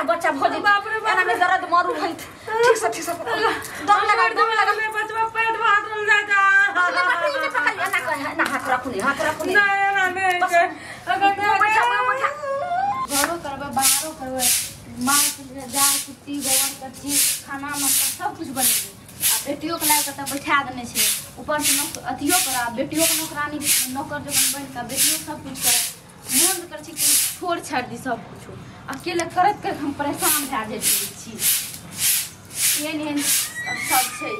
एकटा बच्चा भ जेतै। बाप रे बाप। एना में दर्द मरू होइत। ठीक से ठीक से दम लगा दम लगा। बचवा पेट भात रल जाता। पकड़ एना कह एना हाथ रखू नहीं हाथ रखू नहीं। नहीं एना नहीं अगर बैठा बैठा घरो करबै बाहरो करबै माँ जाल कुट्टी गोबर कच्ची खाना मस्ता सब कुछ बनेबै आ बेटियों के लाबि कऽ तऽ बैठा देने छै ऊपर से अथियो करा बेटियों के नौकरानी नौकर जखन बनि कऽ बेटियों सब कुछ करै मोन करै छै कि छोड़ छाड़ि दी सब कुछो अकेले करैत करैत हम परेशान भए जाइ छी। एहन एहन सब छै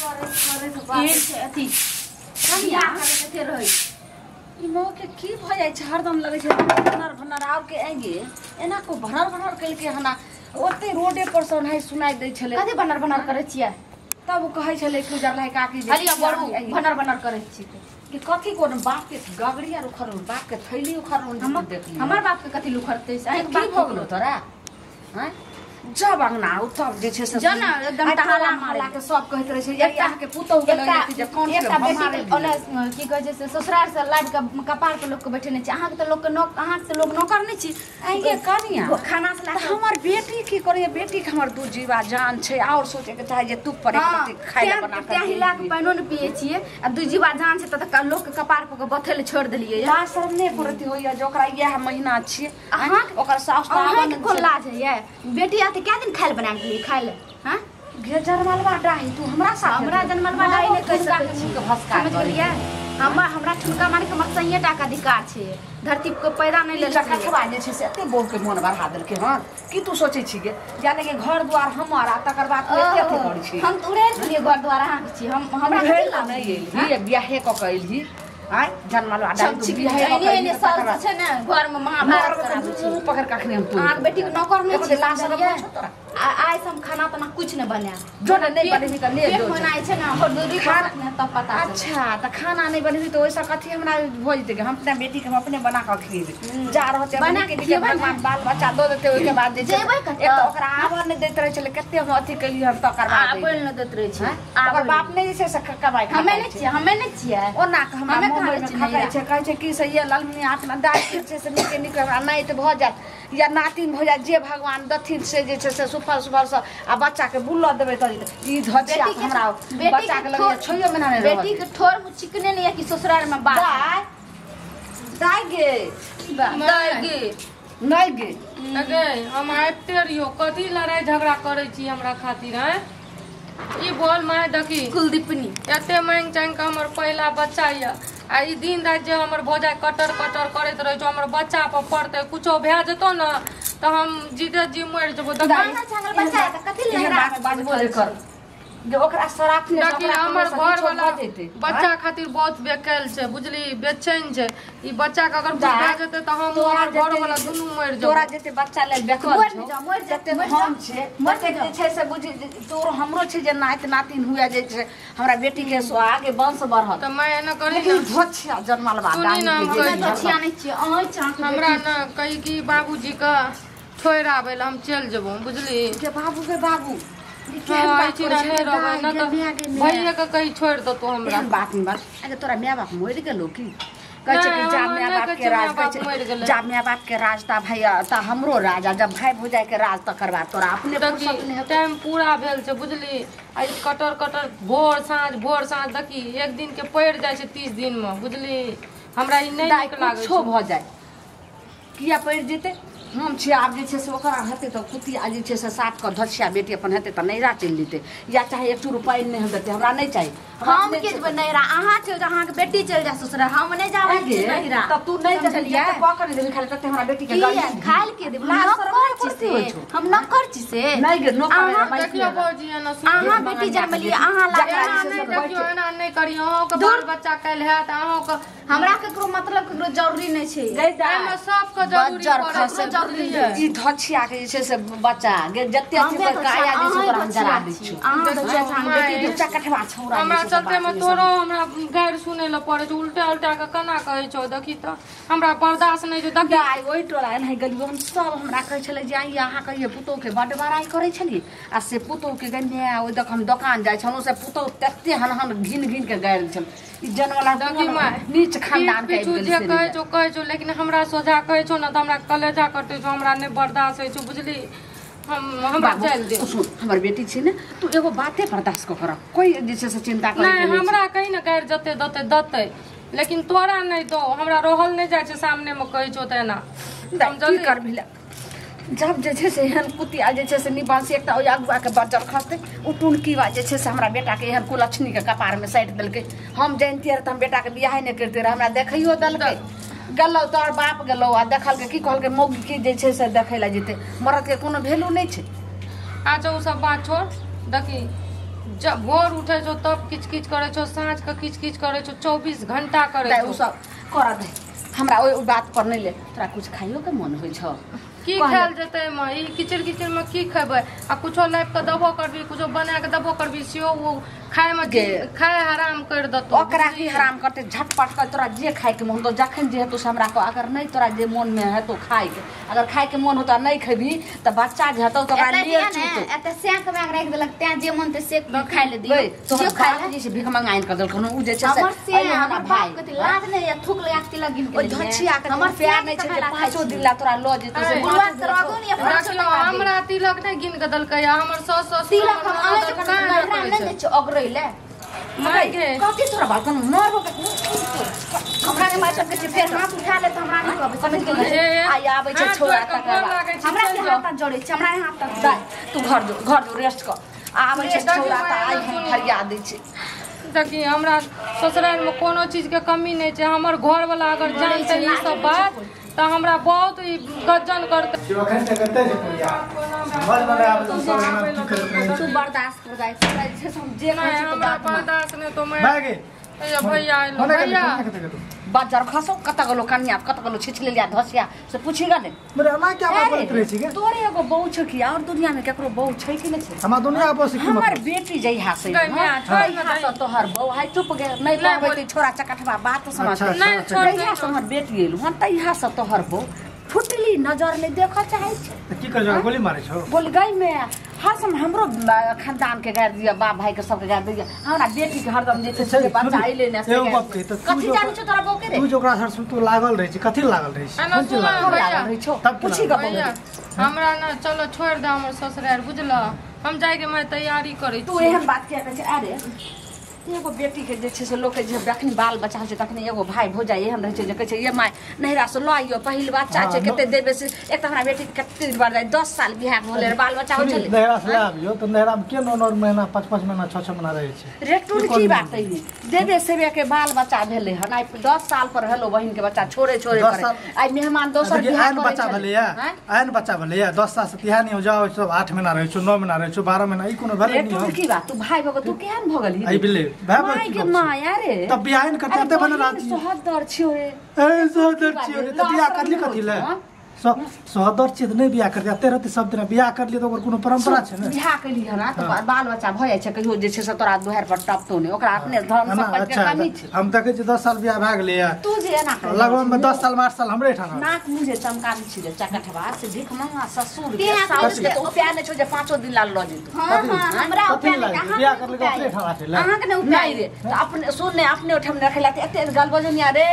करैत करैत बात छै अथी कनिया करैत रहै ई मौ के की भ जाइ छै हरदम लगै छै भनर भनर आब के आएंगे एना को भनर भनर कलके हना ओते रोडे पर से ओनाही सुनाई दै छलै। कथी भनर भनर करै छियै? तब कहै छलै कि उजरलै काकी जे हलिया बड़ू भनर भनर करै छी कि कथी कोन बाप के गगरिया उखड़ल बाप के थैली उखड़ल देखली हमर बाप के कथी उखड़तै से अहीं की भऽ गेलो तोरा हैं जब अंगना उ तब जे छै से जना एकदम टहाला मारला के सब कहैत रहै छै ये अहाँ के पुतहु के लगे जे कौन एकटा बेटी के ओने की कहै छै से ससुराल से लाबि के कपार पर लोक के बैठेने छै। अहाँ के त लोक के अहाँ से लोक नौकर नहि छी अहीं कनिया खाना से त हमर बेटी की करैया बेटी के हमर दू जीवा जान छै और सोचे के चाहे जे तू पर एक खाइ ला बना के हिला के पानिओ ने पिए छियै आ दू जीवा जान छै त लोक के कपार पर के बथै ले छोड़ देलियै। लाज शरम नहि करती होइया जे ओकरा इएह महीना छियै अहाँ ओकर साउस त अहाँ के कोन लाज होइया बेटी आते क्या दिन खाइल बना के खाइ ले हां घे जरमलवा डाही तू हमरा साथ हमरा जन्मलवा डाही नहि कहि सकै छी भसका समझ गेलियै। हमरा हमरा ठुनका मारे के मकसइये टा के अधिकार छै धरती के पैदा नहि लेल चकठवा जे छै से एते बोल के मोन बढ़ा देलकै हन की तू सोचै छी गे यानी कि घर द्वार हमर आ तकर बाद तू एते अथी करै छी। हम त उड़ेल गेलियै घर द्वार अहाँ के छी हम हमरा नहि एलही बियाहे क के एलही आय जन्मलवा डाही तू बियाहे क के एने साल छै ने घर में महाभारत कराबै छी पकड़ के अखने हम तू अहाँ के बेटी के नौकर नहि छी लाज शरम छौ तोरा आइ से हम खाना तना कुछ नहीं बनायब जो नहीं बनेबी त ले जो बनाइ छै ना हरदुरी खाना तब पता। अच्छा त खाना नहीं बनेबी त ओइसा कथी हमरा भऽ जेतै हम अपना बेटी के हम अपने बना के खिएबै जा रहत बना के भगवान बाल बच्चा दऽ देतै ओइके बाद जे छै एक त ओकरा आबऽ नहि दैत रहै छलै कते हम अथी केलियै हम तकर बाद आबै नहि दैत रहै छै ओकर बाप नहि जे छै से कमाइ हमे नहि छियै हमे नहि छियै ओना के हमरा मुंह में खकै छै कहै छै की से ये ललमुनिया अपना दाइ के छै से नीके नीक हमरा नाइत भऽ जायत या नातिन भऽ जायत जे भगवान दथिन से जे छै से सुफल सुफल से आ बच्चा के बुलऽ देबै तऽ ई धचिया हमरा बच्चा के लगैया 6 महीना नहि रहत। बेटी के ठोर में चिकने नहीं है कि ससुराल में बात दाइ गे दाइ गे नहि गे अगे हम आबिते रहियो कथी लड़ाई झगड़ा करै छी हमरा खातिर हैं ई बोल my देखी कुलदीपनी एते मांग चांग के हमर पहिला बच्चा यऽ आ ई दिन राति जे हमर भौजाइ कटर कटर करैत रहै छै हमर बच्चा पर पड़तै कुछो भए जेतौ ने तऽ हम जीते जी मरि जेबो। जे ओकरा शराफ नहि देखी हमर घर वाला बच्चा खातिर बहुत बेकल छै बुझली बेचैन छै ई बच्चा के अगर कुछ भए जेतै तऽ हम हमर घर वाला दुनू मरि जेबो। तोरा जते बच्चा लेल बेकल छौ जते हम छै तते जे छै से बुझी तोरो हमरो छै जे नाति नातिन हुए जे छै हमरा बेटी के आगे वंश बढ़त तऽ मैं एना करी लेकिन धोछिया जन्मलवा सुनी ना धोछिया नहि छियै अहाँ चाह हमरा ना कही कि बाबूजी के छोड़ि आबै लए हम चलि जेबो बुझली के बाबू के बाबू भैया के कहीं छोड़ देतो हमरा बात नहीं बात अरे तोरा my बाप मरि गेलो की कहै छै कि जा my बाप के राज कहै छै जा my बाप के राज ता भैया ता हमरो राज आ जब भाई भौजाई के राज तकर बाद तोरा अपने फुर्सत नहि हेतौ। टाइम पूरा भेल छै बुझली आ कटर कटर भोर साँझ देखी एक दिन के पड़ि जाइ छै 30 दिन में बुझली हमरा ई नहि नीक लागै छै भऽ जाय किया पड़ि जेतै हम छियै आब जे छै से ओकरा हेतै तऽ कुतिया जे छै से साफ कऽ धसिया बेटी अपन हेतै तऽ नैहरा चलि जेतै या चाहे एक रुपैआ नहि देतै हमरा नहि चाही। हम के जेबै नैहरा अहाँ चलि जाउ अहाँके बेटी चलि जाय ससुरा हम नहि जाबै छियै नैहरा। तऽ तू नहि जेबही तऽ कऽ के नहि देबही खाली तते हमरा बेटी के गाली खाइ के देबही नौकर छी से हम नौकर छी से नहि गे नौकर देखियौ भौजी एना अहाँ बेटी जन्मलियै अहाँ लागल देखियौ एना नहि करियौ अहाँके बाल बच्चा काल्हि हैत अहाँके हमरा केकरो मतलब केकरो जरूरी नहि छै एहिमे सबके जरूरी पड़ै छै। ई धछिया के जे छै से बच्चा जते अथी पर काया जे छै ओकरा हम जरा दै छियौ। अहाँ धछिया छान बेटी दूटा कठवा छौरा हमरा चलते में तोरो हमरा गारि सुनै ल पड़ै छौ। उल्टा उल्टा के केना कहै छौ देखी त हमरा बर्दाश्त नहि छौ। देखी आइ ओहि टोला एनाहि गेलियो हम, सब हमरा कहै छलै जे आइ अहाँ कहियो पुतोह के बड बड़ाइ करै छलियै आ से पुतोह के गै माय ओहि देख हम दोकान जाइ छलहुँ से पुतोह तते हन हन घिन घिन के गारि छल। ई जनवला देखी माय नीच खानदान के पीछू जे कहै छौ कहै छौ, लेकिन हमरा सोझा कहै छौ न त हमरा कलेजा कटै छौ, हमरा नहि बर्दाश्त होइ छौ बुझली। हम हमरा चल दे। सुन हमर बेटी छी ने, तू एगो बाते बर्दाश्त कर, कोई जे छै से चिंता करे नहीं। हमरा कहीं न गारि जते दते दते, लेकिन तोरा नहीं दो, हमरा रहल नहीं जाइ छै सामने में कहै छौ तेना। हम जल्दी कर भेला जब जे छै से एहन कुतिया जे छै से निबासी एकटा ओहि अगुआ के बज्जर खसतै ओ टुनकीवा जे छै से हमरा बेटा के एहन कुलक्षणी के कपार में साटि देलकै। हम जनितियै तऽ हम बेटा के बियाहे नहि करितै रह, हमरा देखैयो देलकै। गेलौ तोहर बाप गेलौ आ देखलकै की कहलकै मौगी के जे छै से देखै लए जेतै, मरद के कोनो वैल्यू नहि छै। अच्छा ओ सब बात छोड़, देखी जब भोर उठै छौ तब किच किच करै छौ, साँझ के किच किच करै छौ, 24 घंटा करै छौ। ओ सब करऽ दे, हमरा ओहि बात पर नहि ले। तोरा कुछ खाइयो के मन होइ छौ? की खायल जेतै माँ, ई किचिर किचिर में की खेबै? आ कुछो लाबि के देबो करबी, कुछो बना के देबो करबी, सेहो ओ खाय में खाय हराम कर देतौ। ओकरा की हराम करतै? झटपट कर तोरा जे खाय के मन होतौ जखन जे हेतौ से हमरा कह। अगर नहीं तोरा जे मन में हेतौ खाय के, अगर खाय के मन होतौ नहीं खेबी त बच्चा जे हेतौ तो ओकरा लिए छूतौ। एते सेक में राखि देलक तैं जे मन ते सेक खाय ले दियौ। तोहर बाप जे छै भीख मंगा आनि के देलखुन उ जे छै से हमर भाई कथि लाज नै या थूक लगा के तिलक गिन के ओइ धछिया के हमर प्यार नै छै जे 5 दिन ला तोरा ल जेतौ से हमरा तिलक नै गिन के देलकै। हमर सास ससुर तिलक हम आनै नै छै अगरै ले माय के कथि तोरा बात मरबो के हमरा के माय सबके फेर हाथ उठा ले त हमरा नै कहबै समझ गेलियै। आइ आबै छै छोरा तकर बाद हमरा के हाथ तक जोड़ै छै, हमरा हाथ तक दाइ तू घर जो, घर जो रेस्ट कर। आबै छै छोरा त आइ हम फरिया दै छै। देखी हमरा ससुराल में कोनो चीज के कमी नहीं छै। हमर घर वाला अगर जानते ई सब बात त हमरा बहुत ई गजन करते। तू बर्दाश्त कर जाय छै हम जे कहै छी हमरा बर्दाश्त नहीं तो मैं भैया भैया आइलो भैया बाजार खसो कत गेलो कन्या कत गेलो छिछ लेलिया धसिया से पूछी गे ने मेरे हमरा क्या बात बोलत रहै छी के तोरे एगो बहू छै कि और दुनिया में केकरो बहू छै कि नै छै? हमरा दुनिया बस की हमर बेटी जइहा से हां तोहर बहू हाय चुप गे नै कहबै छोरा चकठवा बात समझ नै जइहा से हमर बेटी एलु हन तइहा से तोहर बहू फुटली नजर नै देखऽ चाहै छै। की कर जो गोली मारै छौ? बोल गई में हर समय हमरो खानदान के गारि दिया, बाप भाई के सबके गारि दिया। हमरा बेटी के हरदम जे छै से बच्चा अइले ने एगो बाप के त कथि जानै छौ तोरा बहू के रे? तू जो ओकरा सर तू लागल रहै छै, कथि लागल रहै छै? कोन चीज लागल रहै छौ? पूछी के बहू हमरा ना चलो छोड़ दे हमर ससुराल बुझल, हम जाय के मैं तैयारी करै तू एहन बात किया कहै छै? अरे एगो बेटी के जे छै से लोक के जे जखनी बाल बच्चा होइ छै तखनी एगो भाई भौजाइ एहन रहै छै जे कहै छै ये my नैहरा से लऽ आइयो पहिल बच्चा छै कते देबै से। एक तऽ हमरा बेटी के कते दिन बाद 10 साल बियाह भेलै रहे बाल बच्चा होइ छलै। नैहरा से आबियो तऽ नैहरा में के 9-9 महीना 5-5 महीना 6-6 महीना रहै छै रे? टुन की बात है देबे सेबे के बाल बच्चा भेलै हन आइ 10 साल पर हेलो बहिन के बच्चा छोड़े छोड़े करे आइ मेहमान दोसर बियाह आन बच्चा भेलैया, आन बच्चा भेलैया 10 साल से तिहार नहीं हो जाओ सब 8 महीना रहै छौ, 9 महीना रहै छौ, 12 महीना ई कोनो भेलै नहीं। टुन की बात तू भाई भगो तू केहन भऽ गेलही? आई बिले भाई के मां यारे तब बियाह न करते ते बन रात सोहदर छियो रे। ए सोहदर छियो रे त बियाह करली कथि ले? सोहदर छियो त नै बियाह करते एते रहते सब दिन बियाह करली त ओकर कोनो परंपरा छै ने? बियाह केली हन त बाल बच्चा भ जाइ छै कहियो जे छै से तोरा दुहार पर टपतो नै, ओकरा अपने धन संपत्ति के कमी छै। हम देखै छी 10 साल बियाह भए गेलै तू जे एना कर लगभग में 10 साल 8 साल हमरे ठान नाक मुंह जे चमकाबै छी रे चकठवा से भीख मंगा ससुर के साउस के उपाय नै छौ जे 5 दिन ला ल जेतौ। हां हां हमरा उपाय नै बियाह करली त ओकरे ठान राखै अहां के नै उपाय रे त अपने सुन नै अपने ओठाम रखै ला एते गलबजनिया रे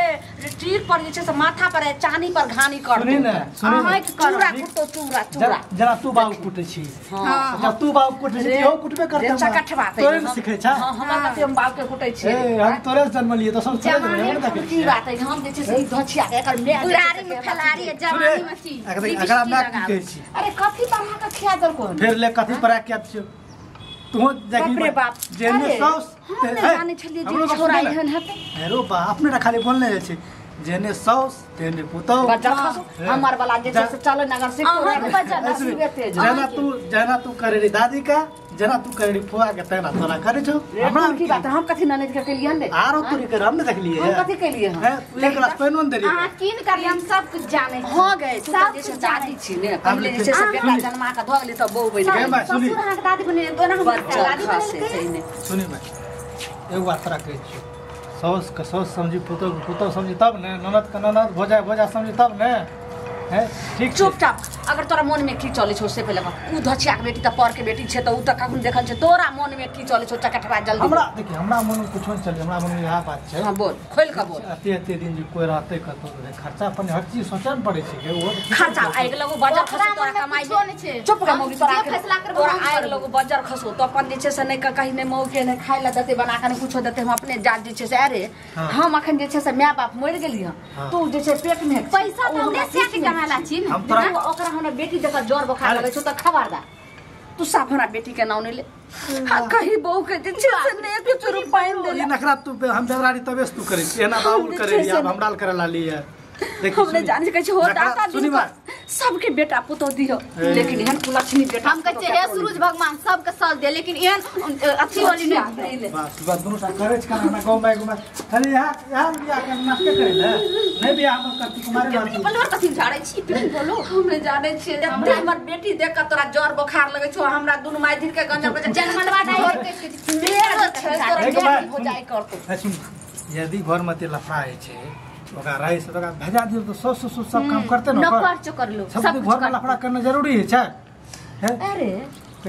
टीर पर जे छै से माथा पर चानी पर घानी कर चूड़ा कुटो चूड़ा चूड़ा जना तू बाबू कुटै छी। हां जब तू बाबू कुटै छी इहो कुटबे करतै चकठवा तोरे ने सिखै छ। हां हमरा कते हम बाप के कुटै छी। ए हम तोरे से जन्मलियै त सब छोड़े की बात है हम जे छै से ई धछिया के एकर my बुरारी में फलारी जवानी में छी एकरा my की कहै छी? अरे कथि बढ़ा के खिया देलको फेर ले कथि परा के छियो तू जाकी बाप रे बाप जेने सौस हम नै जानै छलियै जे छोरा एहन हेतै। अरे बा अपने खाली बोलने जाइ छै जेने सौस तेने पुतौ बच्चा खसो हमर वाला जे छै से चले नगर से जेना तू करे रे दादी का जेना तू करे रे फुआ के तेना तोरा करे छौ। हमरा की बात हम कथि ननद के केलियन रे? आरो तोरी के हम ने देखलिए हम कथि केलिए हम एक ग्लास पानि ने देलिए अहां कीन कर हम सब कुछ जानै हो गए तू त जे छै दादी छी ने पहिले जे छै से बेटा जन्मा के ध गेली त बहू बनि गेल। ससुर अहां के दादी बने तो ना हम दादी बने सुनी मैं एगो बात तोरा कहै छियौ, साउस के साउस समझी, पुतोह के पुतोह समझी तब ने, ननद के ननद, भौजाइ भौजा समझी तब ने। है ठीक चुपचाप अगर तोरा मन में की चले छौ से पहिले कह। उ धचिया के बेटी त पर के बेटी छै त उ त कखन देखल छै, तोरा मन में की चले छौ चकटवा जल्दी। हमरा देखी हमरा मन में कुछो नहीं चले, हमरा मन में इएह बात छै। हां बोल, खोल के बोल। एते एते दिन जे कोइ रहतै कतौ खर्चा पानी हर चीज सोचऽ ने पड़ै छै के ओहो खर्चा आइग लगो बजर खसो तोरा कमाई चुप रे मौगी, तोरा फैसला करबो तोरा आइग लगो बजर खसो तो अपन जे छै से नै कहीं नै मौ के नै खाइ ला देते बना के नै कुछो देते, हम अपने जात जे छै से अरे हम अखन जे छै से my बाप मरि गेली हँ, तू जे छै पेट में पैसा त हमरे से के कमाला छी हम तोरा ओकरा हमरा बेटी जका जर बोखार लगै छौ त खबरदार तू साफ हमरा बेटी के नाम नै ले। हां कही बहू के जे छै से नै कुछ रुपैया दे ई नखरा तू हम बेवरारी तबे से तू करै छी, एना बाबुल करै रही, आब हमरा करे ला ली है। देखि हमने जानि कहै छै हो दाता सुनी बात सबके बेटा पुतोह दियो, लेकिन एहन कुलक्षणी बेटा हम कहै छै हे सूरज भगवान सबके साथ दे, लेकिन एहन अथी वाली नहीं। बस बस दुनू टा करै छै खाना गाँव में घुमा खाली यहाँ यहाँ बियाह के नाटक करै ले नहीं बियाह हम करती कुमारी रहती बोलो कथि झाड़ै छी फिर बोलो। हमने जानै छियै जते हमर बेटी देख के तोरा जर बोखार लगै छौ, हमरा दुनू माय धीर के गंजर बजे जनमनवा डाइ मेरे छै तोरा बेटी हो जाय करतो। सुन यदि घर में ते लफड़ा होइ छै ओकरा रहे से ओकरा भेजा दियो तो सौ सौ सब काम करते न नौकर चोकर लो सब घर में लफड़ा करना जरूरी है छै। अरे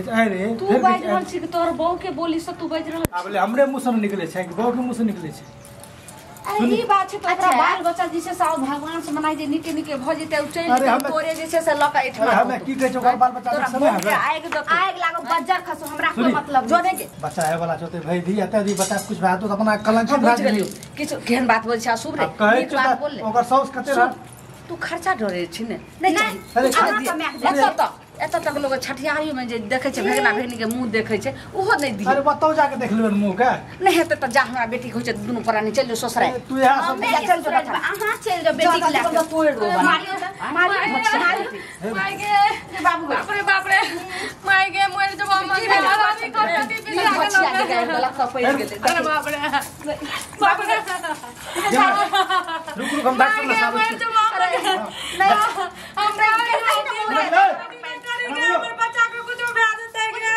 अरे तू बाजि रहल छी कि तोहर बहू के बोली से तू बाजि रहल? आब ले हमरे मुंह से निकले छै कि बहू के मुंह से निकले छै? अरे ई बात छै त ओकरा बाल बच्चा जे छै से भगवान से मनाइ जे निके निके भ जेतै उ चलि जेतै, तोरे जे छै से ल के एठमा। हमे की कहै छै ओकर बाल बच्चा के समय हवे आगि दत आगि लागो बज्जर खसो हमरा कोई मतलब जोने के बच्चा है वाला छोटे भाई दी एते दी बच्चा कुछ बात तो अपना कलंक भए गेलियो किछु केहन बात बोल छै अशुभ रे नीक बात बोल ले। ओकर साउस कते रह तू खर्चा डरे छी ने? नहीं एतऽ तक लोग छठियारी में जे देखै छै भेगना भेगनी के मुंह देखै छै उहो नहीं दिए। अरे बताओ जाके देख लेबन मुंह के नहीं हेतै त जा हमरा बेटी के होइ छै दुनू प्राणी चलि जो ससुराल। तू यहाँ सब चल जो अहाँ चलि जो बेटी के लए तोड़ दो मारियो मारियो माय गे बाबू बाप रे बाप रे माय गे मरि जब हम आदमी कति पड़ि गेलै। अरे बाप रे बाप रे रुक रुक हम डॉक्टर लग आबै छी। नहीं हमरा हमर बच्चा के कुछो भए जेतै गे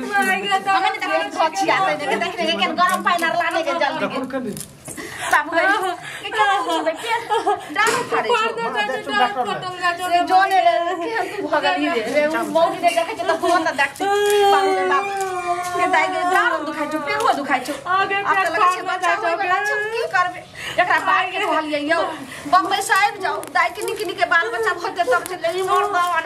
माय गे हमे ने देखै छी आते देख देख के केन गरम पानि आर लाने के जल्दी के बाबू के केना छुबै पेट डालो फाड़े छौ से जोने रे केहन तू भऽ गेली रे रे उ मौगी ने देखै छै त फोन त देखतै बाबू रे बाबू के दाइ के डालो दुखाइ छौ पेटो दुखाइ छौ आगे आब त लगै छै बच्चा होय बला छौ की करबे एकरा बाप के कहलियै यौ बम्बई से आबि जाउ दाइ के निक निक बाल बच्चा भऽ जेतै तब चलि मोर दवा।